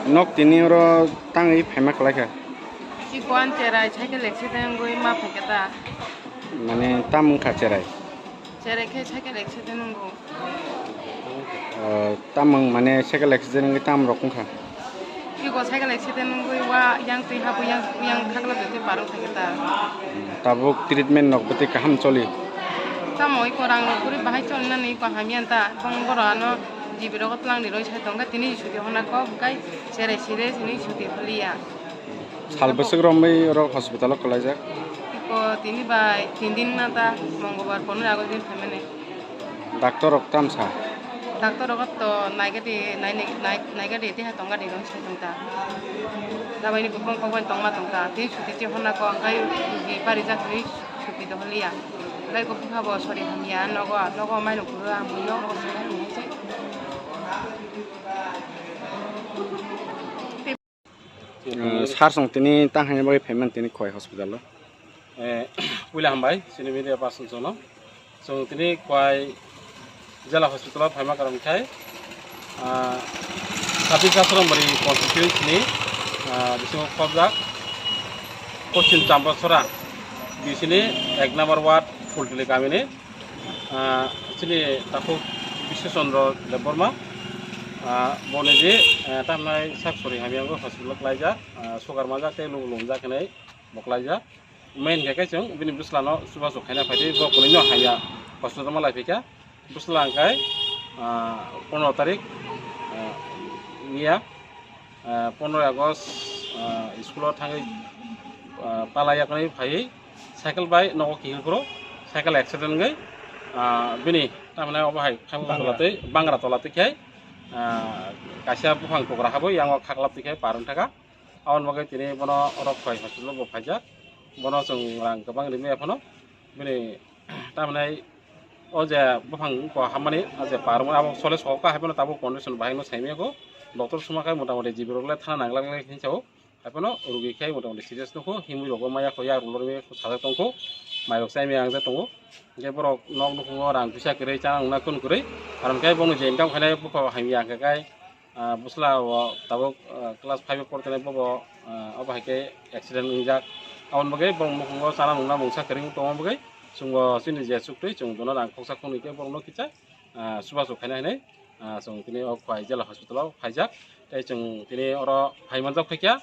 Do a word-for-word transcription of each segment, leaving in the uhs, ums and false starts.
Nok tini oro tangwi phaima kwlai kha. Iko an cherai cycle accident wngwi ma phaikha ta. Mane tam wngkha cherai? Cherai khe cycle accident wngo. O, tamung mane cycle accident wngwi tam rok wngkha? Iko cycle accident wngwi wa yang twi habu yang yang khakla twi parwng thangkhe ta. Tabuk treatment nok bwtwi kaham choli? Tamo iko rang rok kwrwi bahai choli nani iko hamya ta. Bong boro ano G B rogo twlang ni roi sai tongkha tini chuti honna kok bukai cherai sire sini chuti holiya. Sal bwswk romwi oro hospital o kwlaijak? Iko tini bai tin din na ta, Mongolbar ponero August din phaimani. Doctor rok tamsa? Doctor rok to naigadi, nai-, nai-, naigadi, teha tongadi rong sai tongta. Dabai ni bukong kok bai tongma tongta. Tei chuti chi honna ko angkai di pari jak ni chuti dohliya. Lai ko bukha bo sori hamya, nogo, nogo mai no kuru ang bui nogo sori hamya. Eh, sir, chwng tini tang haini bagwi phaimani tini Khowai hospital o? Eh, puila hambai, chini media person chwngno. Chwng tini Khowai jela hospital o phaima karon khai, ah, Sabis Asrambari constituency ni, ah, bisingo khobjak Poschim Chambasora bisini ek number ward Phultuli kamini. Ah, chini takhuk Biswa Chandra Debbarma, ah, boni je, eh, tamnai sak sori hamya wngwi hospital o klaijak, ah, sugar majak tei luku lumjak hinwi bo klaijak. Main khe khe chwng bini bwslano chubachu khaina phaidi, bo kwnwino hamya hospital ma lai phikha. Bwsla hwnkhe, ah, pondro tarik, ah, wngya, ah, pondro August, ah, school o thangwi, ah, pala yakni phaiwi cycle bai nogo kihil phuru cycle accident wngwi, ah, bini tamni obo hai Khamkha tola twi Bangra tola twi khai, ah, kaisa buphang tukra habwi yango khaklap twi khai par wng thaka. Aboni bagwi tini bono oro Khowai hospital o bo phaijak. Bono chwng rang kwbang rimwi aphano bini tamni o je buphang wngkha hammani, o je par wngmani abo sole sokha, haiphano tabuk condition bahai no saimaya kho. Doctor suma khai mota moti G B rok le thana nangla nangla hinwi sao. Haiphano rugi khai mota moti serious nukho, himwi rogo maya kho, yak rw lorwi sajak tongkho, mairok chaimaya wngjak tongo. Hwnkhe borok nok nukhungo rang puisa kwrwi, chana nungna kunu kwrwi, aro hwnkhe bono je income khainai bukha hamya hwnkhe khai, ah, bwsla o tabuk, ah, class five o portonai bobo, ah, obo hai khe accident wngjak. Aboni bagwi borok nukhungo chana nungna mungsa kwrwi wng tongma bagwi chwngbo chini je chuktwi chwng bono rang khoksa khwnwi khe borokno kisa, ah, chubachu khaina hinwi, ah, chwng tini o Khowai jela hospital o phaijak. Tei chwng tini oro phai manjak phaikha,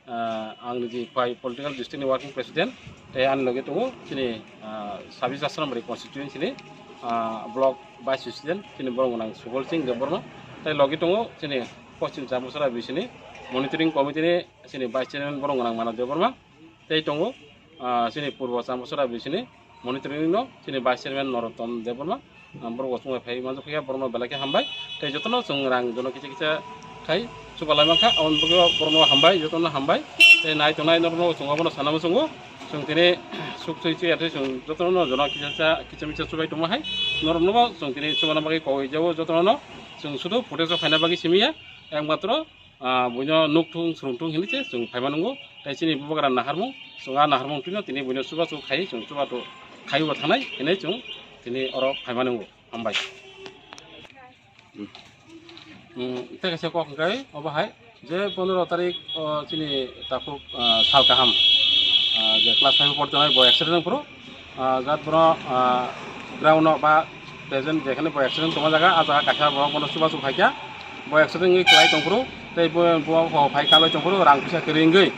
ah, ang niji Khowai political district ni working president tei ani logi tongo chini, ah, Sabis Asrambari constituency ni, ah, block vice president chini borok gwnang Subol Singh Debbarma, tei logi tongo chini Poschim Chambasora B C ni monitoring committee ni chini vice chairman borok gwnang Manav Debbarma, tei tongo, ah, chini Purbo Chambasora B C ni monitoring no chini vice chairman Norotton Debbarma, ah, borok bo chwngbai phai manjak phiya, borokno belai khe hambai. Tei jotono chwng rang jono kisa kisa khai chubalai mankha, aboni bagwi borokno hambai, jotono hambai. Tei nai tongnai norokno chwng abono sana muchungo, chwng tini suk sui chuya tei chwng jotono jono kisa kisa kisa misa chubai tongma hai norokno bo chwng tini chubana bagwi kogwi jabo jotono chwng sudu footage o khaina bagwi simiya, ekmatro ah, buino nukthung srungthung hinwi se chwng phaima nungo. Tei chini bubagra naharmung, chwng a naharmung twino tini buino chubachu khai, chwng chubachu khaiwi bo thangnai hinwi chwng tini oro phaima nungo. Hambai. Hmm, tei kaisa kok hwnkhe obo hai je pondro tarik, o, chini takhuk, ah, sal kaham, ah, je class five o portonai bo accident wngphuru. Ah, jat bono, ah, ground o ba present jekhane bo accident tongma jaga, ah jaga kaisa borok bono chubachu phaikha, bo accident wngwi kwlai tongphuru, tei bo, bo phai kalai tongphuru, rang puisa kwrwi wngwi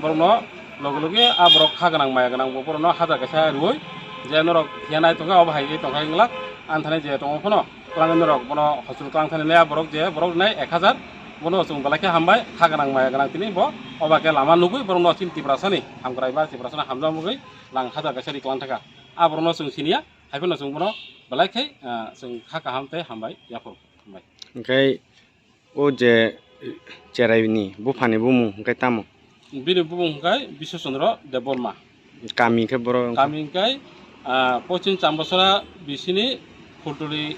borokno loge loge ah borok kha gwnang maya gwnang bo borokno hajar kaisa rwui je norok phiya nai tongkha, obo hai khe tongkha wngla, ani thani je tongo phano twlang norok bono hospital twlang thani le ah borok je borok nai ek hajar, bono chwng belai khe hambai, kha gwnang maya gwnang tini bo obo khe lama nugui borokno chini Tiprasani hamkrai ba Tiprasani hamjak mugui lang hajar kaisa ri kwlang thaka. Ah borokno chwng siniya, hai phano chwng bono belai khe, ah, chwng kha kaham tei hambai yaphuru. Hambai. Hwnkhe o je cherai ni buphani bumung hwnkhe tamo? Bini bumung hwnkhe Biswa Chandra Debbarma. Kami hwnkhe borok? Kami hwnkhe, ah, Poschim Chambasora bisini Phultuli